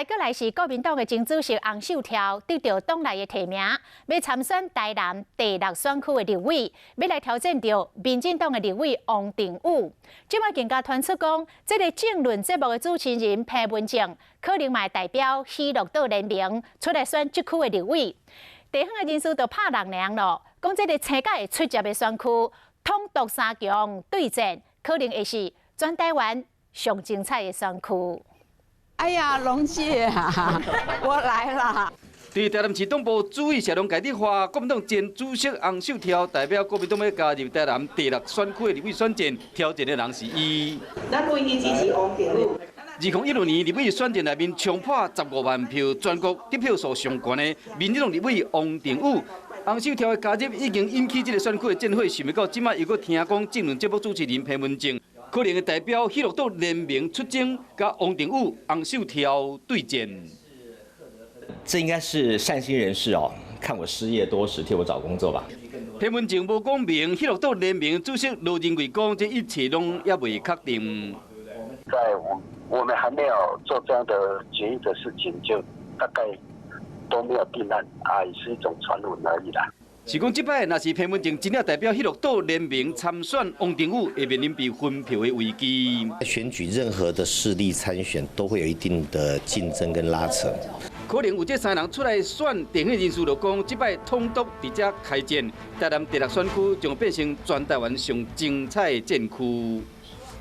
閣來是國民黨的前主席洪秀柱得著黨內的提名，欲參選台南第六選區的立委，欲來挑戰著民進黨的立委王定宇。這擺更加傳出講，這个政論節目的主持人彭文正可能嘛會代表喜樂島聯盟出來選這區的立委。地方的人士就拍人涼咯，講這个青甲會出接的選區，統獨三強對戰，可能會是全台灣上精彩的選區。哎呀，龍姐啊，我來啦！佇台南市東部主委社農界的話，國民黨前主席洪秀柱代表國民黨欲加入台南第六選區的立委選戰，挑戰的人是伊。咱規致支持王定宇。2016年立委選戰內面衝破15萬票，全國得票數上懸的民進黨立委王定宇。洪秀柱的加入已經引起這个選區的戰火，想袂到這擺又閣聽講政論節目主持人彭文正可能會代表喜樂島聯盟出征，佮王定宇、洪秀柱對戰。這應該是善心人士哦，看我失業多時，替我找工作吧。彭文正無講明，喜樂島聯盟主席羅仁貴講，這一切攏猶未確定。在我們還沒有做這樣的決議的事情，就大概都沒有定案啊，也是一種傳聞而已啦。是講這擺若是彭文正真正代表喜樂島聯盟參選，王定宇會面臨被分票的危機。選舉任何的勢力參選都會有一定的競爭跟拉扯。可能有這三人出來選，地方人士就講，這擺統獨佇遮開戰，台南第六選區將變成全台灣上精彩的戰區。